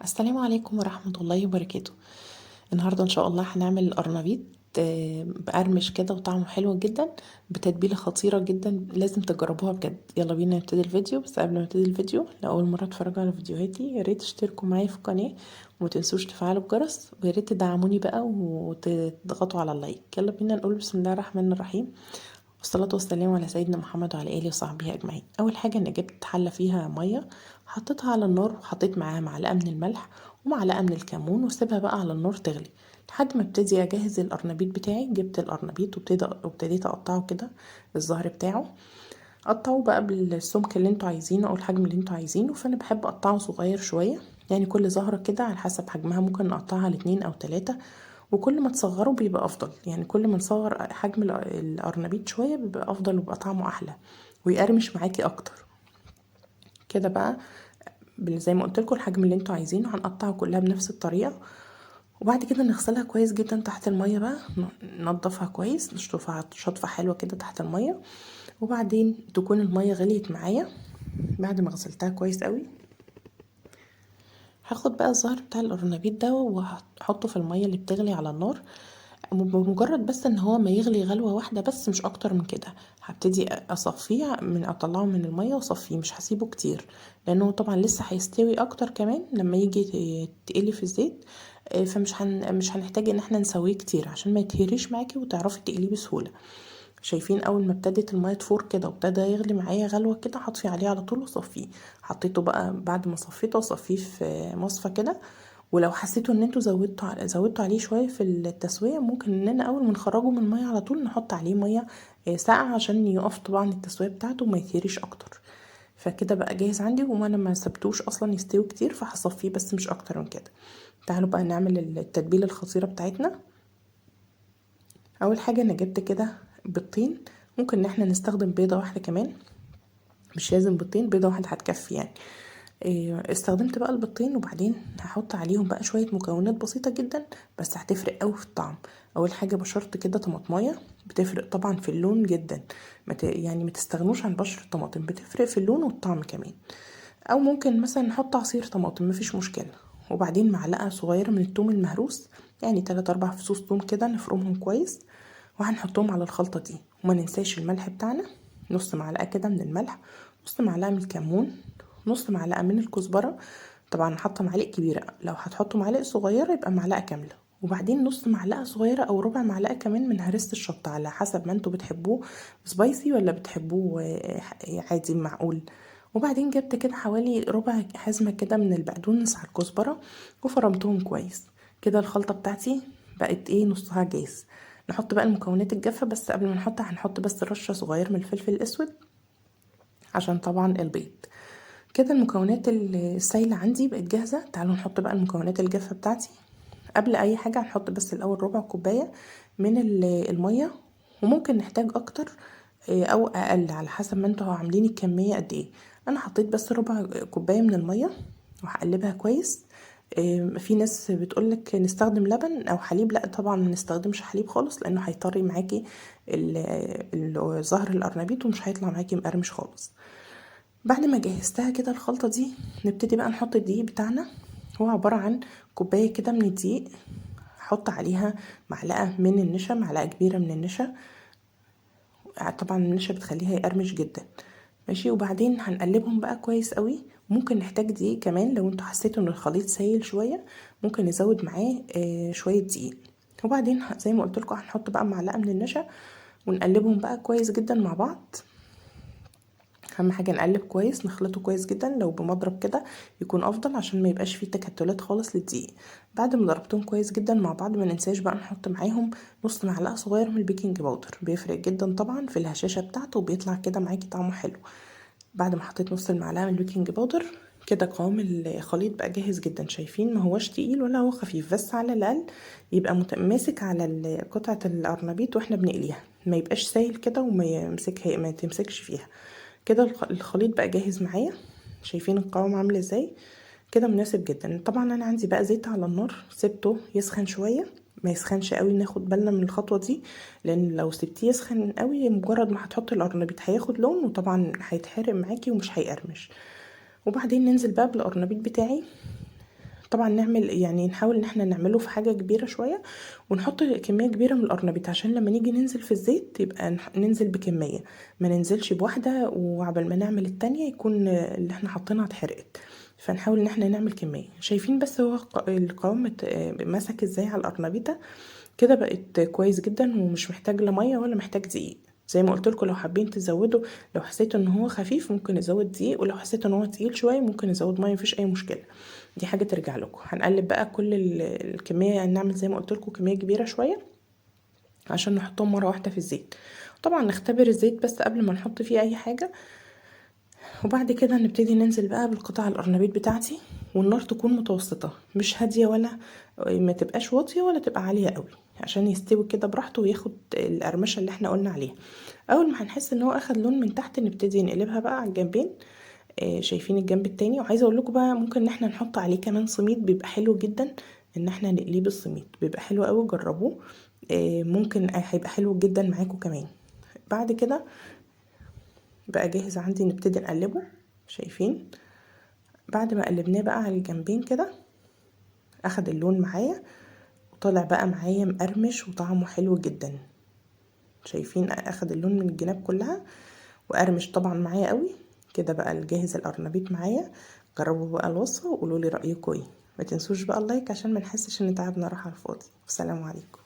السلام عليكم ورحمة الله وبركاته. النهاردة إن شاء الله هنعمل القرنبيط بقرمش كده وطعمه حلو جدا بتتبيلة خطيرة جدا، لازم تجربوها بجد. يلا بينا نبتدي الفيديو. بس قبل ما نبتدي الفيديو، لو أول مرة تتفرجوا على فيديوهاتي يا ريت تشتركوا معايا في القناة وما تنسوش تفعلوا الجرس، ويا ريت تدعموني بقى وتضغطوا على ال like. يلا بينا نقول بسم الله الرحمن الرحيم، والصلاة والسلام على سيدنا محمد وعلى آله وصحبه أجمعين. أول حاجة أنا جبت حلة فيها مية، حطيتها على النار وحطيت معاها معلقة من الملح ومعلقة من الكمون، واسيبها بقى على النار تغلي لحد ما ابتدي أجهز القرنبيط بتاعي. جبت القرنبيط وابتديت أقطعه كده، الظهر بتاعه قطعوه بقى بالسمك اللي انتوا عايزينه أو الحجم اللي انتوا عايزينه. فأنا بحب أقطعه صغير شوية، يعني كل زهرة كده على حسب حجمها ممكن نقطعها لاتنين أو تلاتة، وكل ما تصغره بيبقى افضل. يعني كل ما نصغر حجم القرنبيط شوية بيبقى افضل وبيبقى طعمه احلى ويقرمش معاكي اكتر. كده بقى زي ما قلت لكم الحجم اللي انتوا عايزينه هنقطعه كلها بنفس الطريقة، وبعد كده نغسلها كويس جدا تحت المية بقى، ننضفها كويس، نشطفها شطفه حلوة كده تحت المية. وبعدين تكون المية غليت معايا بعد ما غسلتها كويس قوي. هاخد بقى الزهر بتاع القرنبيط ده وهحطه في المية اللي بتغلي على النار، بمجرد بس ان هو ما يغلي غلوه واحدة بس، مش اكتر من كده. هبتدي اصفيه، من اطلعه من المية واصفيه، مش هسيبه كتير لانه طبعا لسه هيستوي اكتر كمان لما يجي تقلي في الزيت، فمش مش هنحتاج ان احنا نسويه كتير عشان ما يتهريش معاكي وتعرفي تقليه بسهولة. شايفين اول ما ابتدت المية تفور كده وابتدى يغلي معايا غلوه كده، هطفي عليه على طول وصفيه. حطيته بقى بعد ما صفيته وصفيه في مصفى كده. ولو حسيتوا ان انتوا زودتوا عليه شوية في التسوية، ممكن اننا اول ما نخرجه من المية على طول نحط عليه مية ساقعه عشان يقف طبعا التسوية بتاعته وما يتهريش اكتر. فكده بقى جاهز عندي، وانا ما سبتوش اصلا يستوي كتير فهصفيه بس مش اكتر من كده. تعالوا بقى نعمل التتبيله الخطيرة بتاعتنا. اول حاجة انا جبت كده بيضتين، ممكن ان احنا نستخدم بيضة واحدة كمان، مش لازم بيضتين، بيضة واحدة هتكفي يعني. استخدمت بقى البيضتين، وبعدين هحط عليهم بقى شوية مكونات بسيطة جدا بس هتفرق قوي في الطعم. اول حاجة بشرت كده طماطمايه، بتفرق طبعا في اللون جدا، يعني ما تستغنوش عن بشر الطماطم، بتفرق في اللون والطعم كمان. او ممكن مثلا نحط عصير طماطم مفيش مشكلة. وبعدين معلقه صغيرة من الثوم المهروس، يعني 3-4 فصوص ثوم كده نفرمهم كويس، وهنحطهم على الخلطة دي. وما ننساش الملح بتاعنا، نص معلقه كده من الملح، نص معلقه من الكمون، نص معلقه من الكزبره، طبعا حاطه معالق كبيرة، لو هتحطوا معالق صغيرة يبقى معلقه كاملة. وبعدين نص معلقه صغيرة او ربع معلقه كمان من هرسه الشطه، على حسب ما انتوا بتحبوه سبايسي ولا بتحبوه عادي معقول. وبعدين جبت كده حوالي ربع حزمه كده من البقدونس على الكزبره وفرمتهم كويس كده. الخلطة بتاعتي بقت ايه، نصها جاهز. نحط بقى المكونات الجافه، بس قبل ما نحطها هنحط بس رشه صغيرة من الفلفل الاسود عشان طبعا البيض. كده المكونات السايله عندي بقت جاهزة. تعالوا نحط بقى المكونات الجافه بتاعتي. قبل اي حاجة هنحط بس الاول ربع كوباية من المية، وممكن نحتاج اكتر او اقل على حسب ما انتوا عاملين الكمية قد ايه. انا حطيت بس ربع كوباية من المية وهقلبها كويس. في ناس بتقولك نستخدم لبن او حليب، لا طبعا ما نستخدمش حليب خالص لانه هيطري معاكي زهر القرنبيط ومش هيطلع معاكي مقرمش خالص. بعد ما جهزتها كده الخلطة دي، نبتدي بقى نحط الدقيق بتاعنا. هو عبارة عن كوباية كده من الدقيق، هحط عليها معلقه من النشا، معلقه كبيرة من النشا، طبعا النشا بتخليها يقرمش جدا، ماشي. وبعدين هنقلبهم بقى كويس قوي. ممكن نحتاج دقيق كمان لو انتوا حسيتوا ان الخليط سايل شوية، ممكن نزود معاه شوية دقيق. وبعدين زي ما قلت لكم هنحط بقى معلقه من النشا ونقلبهم بقى كويس جدا مع بعض. اهم حاجة نقلب كويس، نخلطه كويس جدا، لو بمضرب كده يكون افضل عشان ما يبقاش فيه تكتلات خالص للدقيق. بعد ما ضربتهم كويس جدا مع بعض، ما ننساش بقى نحط معاهم نص معلقه صغيرة من ال baking powder، بيفرق جدا طبعا في الهشاشه بتاعته وبيطلع كده معاكي طعمه حلو. بعد ما حطيت نص المعلقة من ال baking powder كده قوام الخليط بقى جاهز جدا. شايفين ما هوش تقيل ولا هو خفيف، بس على الاقل يبقى متماسك على قطعه القرنبيط واحنا بنقليها، ما يبقاش سايل كده وما يمسكها، ما تمسكش فيها كده. الخليط بقى جاهز معايا، شايفين القوام عامل ازاي كده، مناسب جدا. طبعا انا عندي بقى زيت على النار، سبته يسخن شوية، ما يسخنش قوي، ناخد بالنا من الخطوة دي لان لو سبتيه يسخن قوي مجرد ما هتحطي القرنبيط هياخد لون وطبعا هيتحرق معاكي ومش هيقرمش. وبعدين ننزل بقى بالقرنبيط بتاعي. طبعا نعمل يعني نحاول ان احنا نعمله في حاجة كبيرة شوية، ونحط كمية كبيرة من القرنبيط عشان لما نيجي ننزل في الزيت يبقى ننزل بكمية، ما ننزلش بواحدة وعبال ما نعمل التانية يكون اللي احنا حاطينها اتحرقت. فنحاول ان احنا نعمل كمية. شايفين بس هو القوام مسك ازاي على القرنبيطة كده، بقت كويس جدا ومش محتاج لا مية ولا محتاج دقيق. زي ما قلت لكم لو حابين تزودوا، لو حسيتوا ان هو خفيف ممكن نزود دقيق، ولو حسيتوا ان هو تقيل شوية ممكن نزود مية، مفيش اي مشكلة، دي حاجة ترجع لكم. هنقلب بقى كل الكمية، يعني نعمل زي ما قلت لكم كمية كبيرة شوية عشان نحطهم مرة واحدة في الزيت. طبعا نختبر الزيت بس قبل ما نحط فيه اي حاجة، وبعد كده نبتدي ننزل بقى بالقطع القرنبيط بتاعتي، والنار تكون متوسطه، مش هادية ولا ما تبقاش واطية ولا تبقى عالية قوي، عشان يستوي كده براحته وياخد القرمشه اللي احنا قلنا عليها. اول ما هنحس ان هو اخد لون من تحت نبتدي نقلبها بقى على الجنبين. شايفين الجنب التاني. وعايزه اقول لكم بقى ممكن ان احنا نحط عليه كمان سميد، بيبقى حلو جدا ان احنا نقليه بالسميد، بيبقى حلو قوي، جربوه. ممكن هيبقى حلو جدا معاكم كمان. بعد كده بقى جاهز عندي، نبتدي نقلبه. شايفين بعد ما قلبناه بقى على الجنبين كده اخد اللون معايا وطلع بقى معايا مقرمش وطعمه حلو جدا. شايفين اخد اللون من الجناب كلها وقرمش طبعا معايا قوي كده. بقى الجاهز القرنبيط معايا. جربوا بقى الوصفة وقولوا لي رايكم ايه. ما تنسوش بقى ال like عشان ما نحسش ان تعبنا راح على الفاضي. والسلام عليكم.